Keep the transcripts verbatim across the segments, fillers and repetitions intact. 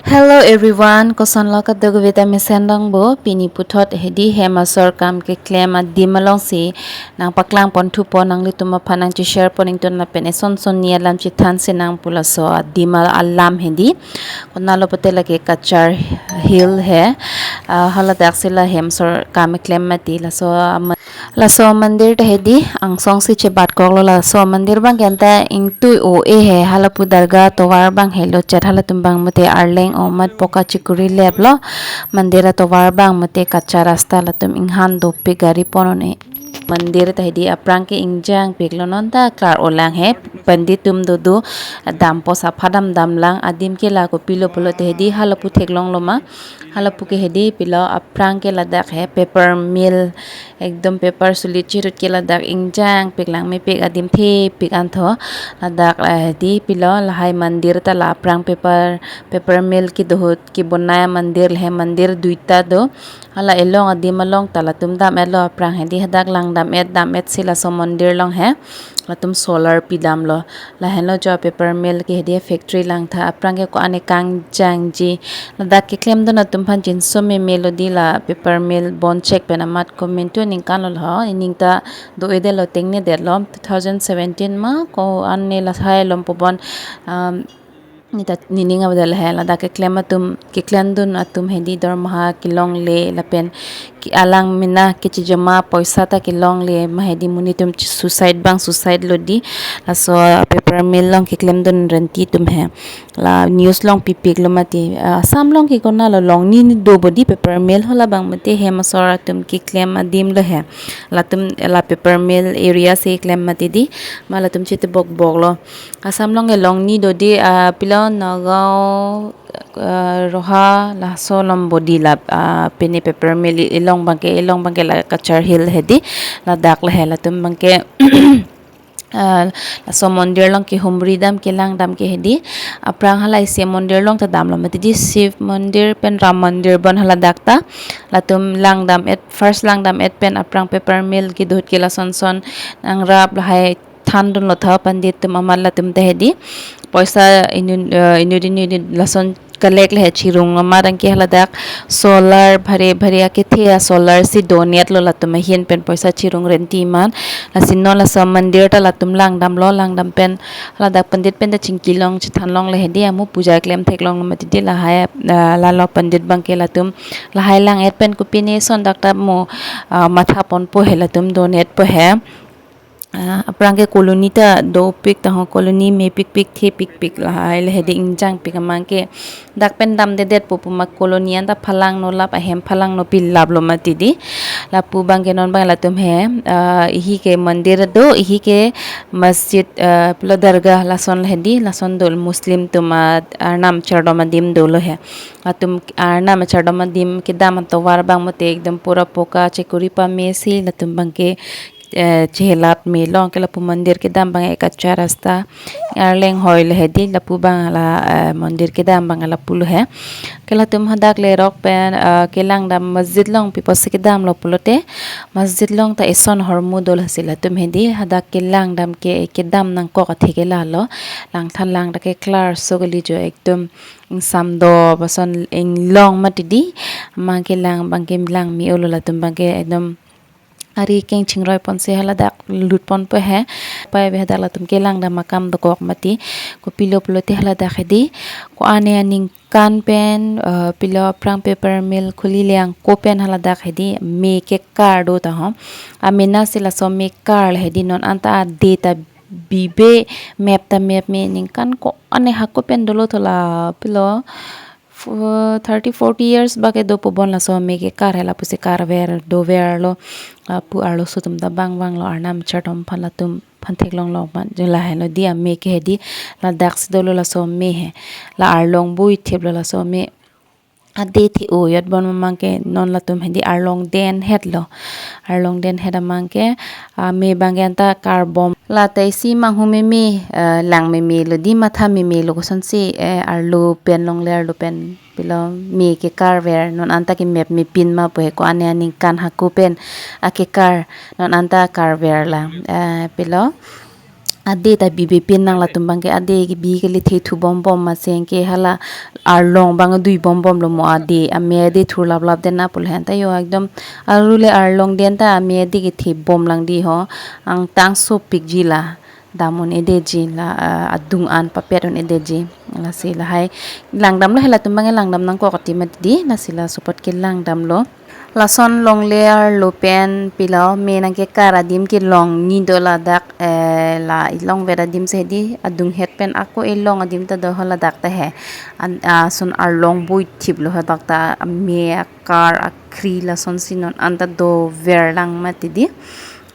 Hello everyone, kosonlo kadokave ta mesen dongpo? Pini puthot hedi hem asor kam keklem adim alongsi nangpaklang pon thupo, nanglitum aphan nangcheshare pon ingtun lapen eson son ni alam chethansi nangpu laso adim alam hedi. Konatlo pulote lake Cachar Hill he. Ah, haladak si la hem asor kam keklem mati laso ama- Laso mandir ta hedi angsong si chebat koklo, laso mandir abang ke anta ingtui o-e he, halapu darga tovar abang helo chet, halatum abang mate arleng o amat poka chekuri leplo, mandir atovar abang mate kacha rasta, latum inghan dopik gari pon un-e. Mandir ta hedi aphrang ke ingjangpiklo, non ta klar-olang he, pandit atum dodo, dampo, sapha dam damlang, adim ke la kopilo pulote hedi halapu theklonglo ma. Halapu ke hedi pilo, aphrang ke ladak he paper mill, ekdom paper sulit chirut ke ladak ingjangpik, langmepik, adim thepik antho. Ladak la hedi pilo, lahai mandir ta la aphrang paper, paper mill kedohut kebonai mandir, lahai mandir duita do. Hala elong adim along ta latum dam-etlo aphrang hedi, hadak lang dam-et dam-et si laso mandir along he latum solar pidamlo. Lahenlo jo paper mill ke hedi factory langtha, aphrang ke ko-an ne kangjangji. Ladak keklemdun atum aphan jinso memelo di, la paper mill bonchek pen amat komantu aningkan lo ho, ining ta do-edetlo, tengnedetlo, two thousand seventeen ma ko-an ne lahai lom pubon, um, neta nining avedal he, ladak keklem atum, keklemdun atum hedi dormaha kelongle lapen ke alang mena kechejoma poisa ta kelongle ma hedi, monit atum suicide abang suicide lo di. Laso paper mill along keklemdun renti atum he, la news along pipiklo mati. Ah, Assam along ke konatlo longni ni dopo di paper mill, hala abang mate hem asor atum keklem adim lo he. Latum la paper mill area si keklem mati di, ma latum chetebok boklo. Assam along ke longni do di, ah, pilo Nagaon, ah, Roha laso lom bodi la, ah, pine paper mill i-, ilong abang ke, ilong abang ke la Cachar Hill hedi, ladak la he, latum abang ke, ah, laso mandir along kehumri dam kelang dam ke hedi, aphrang hala isi mandir along ta damlo mati di, Shiv mandir pen Ram mandir bon haladak ta, latum lang dam-et, first lang dam-et pen aphrang paper mill kedohut ke lason son nangrap lahai thandunlo tha pandit atum amat, latum ta hedi poisa inut, eh, inut inut inut lason kalek le he chirung amat, anke haladak solar bhari bhari akethe a solar si donetlo latum ahin pen poisa chirung renti amat. Lasi non laso mandir ta latum lang damlo, lang dam pen haladak pandit pen ta chingki long chethan longle hedi, amu puja klem theklonglo mati di, lahai, eh, lalo pandit abang ke latum lahai lang-et pen kopine son dak ta mo, ah, matha ponpo he, latum donetpo he. Ah, aphrang ke colony ta dopik ta ho, colony mepikpik thepikpik lahai le hedi ingjangpik, amang ke dak pen damdedetpo pu ma, colony anta phalangno lap, ahem phalangno pilaplo mati di. Lapu abang ke non abang latum he, ah, ihi ke mandir do, ihi ke masjid, ah, pilo dargah lason hedi, lason dolo, Muslim atum a-, arnam chardom adim dolo he. Latum arnam chardom adim kedam atovar abang mate ekdom pura poka chekuri pame si latum abang ke, eh, chehelat melo, anke lapu mandir kedam abang ke kacha rasta, arleng hoi le hedi, lapu abang la, eh, mandir kedam abang lapulo he. Ke latum hadak lerok pen, eh, kelang dam masjid along pi apotsi kedamlo pulote, masjid along ta eson ahormu dolo, lasi latum hedi hadak kelang dam ke kedam nangkok athe ke lalo, langthan lang ta ke klar so kali jo, ekdom ingsam do ason inglong mati di, amang kelang abang ke lang me-olo, latum abang ke ekdom ari keng chingroi ponsi haladak lut ponpo he. Pai ave hadak latum kelang dam akam dokok mati. Kopilo pulote haladak hedi ko-an ne aningkan pen, eh, pilo aphrang paper mill khuli le angko pen haladak hedi me kekar do ta ho. Amena si laso me kar le hedi non anta ade ta bibe, mep ta mep me, ningkan ko-an ne hako pen dolo tho, la pilo fo-, thirty forty years bak ke dopo bon laso me kekar he, lapusi karver doverlo. Lapu arloso atum ta bang banglo, arnam chardom aphan latum aphan theklonglo amat, jo lahenlo di ame ke hedi, ladak si dolo laso me he, la arlong bui thiplo laso me. Ade thi-o yot bon amang ke non latum hedi arlong denhetlo. Arlong denhet amang ke, ah, me abang ke anta karbom. La ta isi manghu meme, eh, lang memelo di, matha memelo, kosonsi, eh, arlo pen longle, arlo pen pilo me kekarver, non anta ke mep mepin ma pu he, ko-an ne aningkan hako pen akekar non anta karver la, eh, pilo ade ta bibipin nang latum abangke ade kebi kele thethu bombom, maseng ke hala arlong abang dui bombomlo mo, ade ame ade thur laplap den na pulo hen ta yo ekdom arule arlong den ta ame ade kethe bomlang di ho, angtang sopikji la dam un-edetji la, ah, adung an papet un-edetji. Lasi lahai langdamlo, hela atum abangke langdam nangkok ati mati di, lasi la support kelangdamlo. Lason longle arlo pen pilo me nangkekar adim kelong ni do ladak, eh, la ilong vet adim si hedi, adunghet pen ako ilong adim ta do ho ladak ta he. An, ah, son arlong bui thiplo ho dak ta, ame akar akhri lason si non anta dover lang mati di.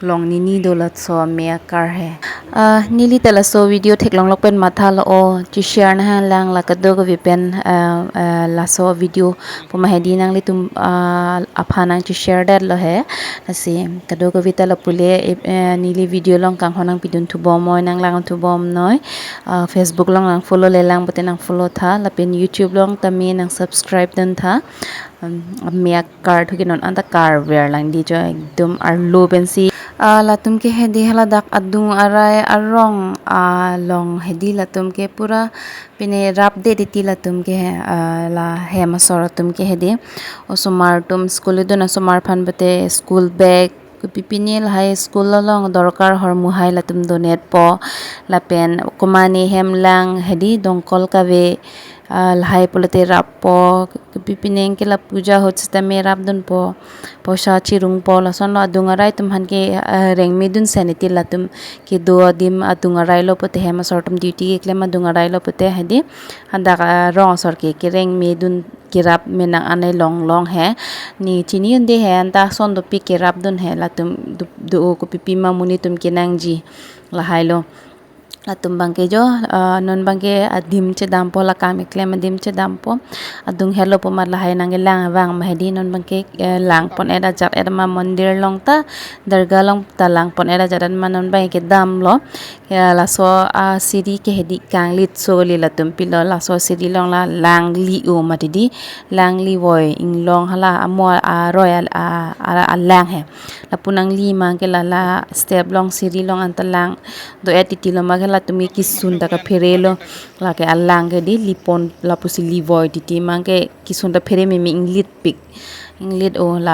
Long ni ni do laso ame akar he. Ah, neli ta laso video theklonglok pen mathalo o, chishare nanglang la kadokave pen, ah, ah, laso video puma hedi nanglitum, ah, aphan nang chishare detlo he. Lasi kadokave ta lapu le, eh, neli video along kanghon nangpidun thubom noi, nanglang thubom noi. Ah, Facebook along nang follow le lang pute nang follow tha, lapen YouTube along tame nang subscribe dun tha. Um, ame akar thuke non anta karver lang di jo, ekdom arlo pensi. Ah, latum ke hedi haladak adung arai arong along hedi latum ke pura pine rapde titi latum ke he, ah, la hem asor atum ke hedi. Osomar atum school idun osomar aphan pute school bag, kopipine lahai school along dorkar hormu hai latum donetpo. Lapen komane hem lang hedi dongkol kave, ah, lahai pulote rappo, kopipine ke la puja ahut sitame rapdunpo. Poisa chirungpo, lasonlo adung arai atum aphan ke, ah, rengmedun sen iti latum kedo adim adung arailo pute, hem asor atum duty keklem adung arailo pute hedi. Hadak, ah, rong asor ke kerengmedun kerap menang anai longlong he. Ne chini un-e he, anta ason dopik kerapdun he, latum do, do kopipi ma monit atum kenangji lahailo. Latum abangke jo, ah, non abangke adim chedampo, lakam keklem adim chedampo. Adunghetlo pu amat lahai nangkelang vang ma hedi, non abangke, eh, langpon-et ajat-et ma mondir along ta, darga along ta langpon-et ajat-et ma non abangke damlo. Ya, laso, ah, siri ke hedi kanglit soli latum pilo, laso siri along la langli-o mati di, langli voi inglong hala amo aroi al-, a, a, alang he. Lapu nangli ma ke la, la step along siri along anta lang do-et titi lo ma ke latum ke kisun ta kapherelo, lake alang ke di lipon lapusi livoi titi ma ke kisun ta phere meme inglitpik, inglit-o la.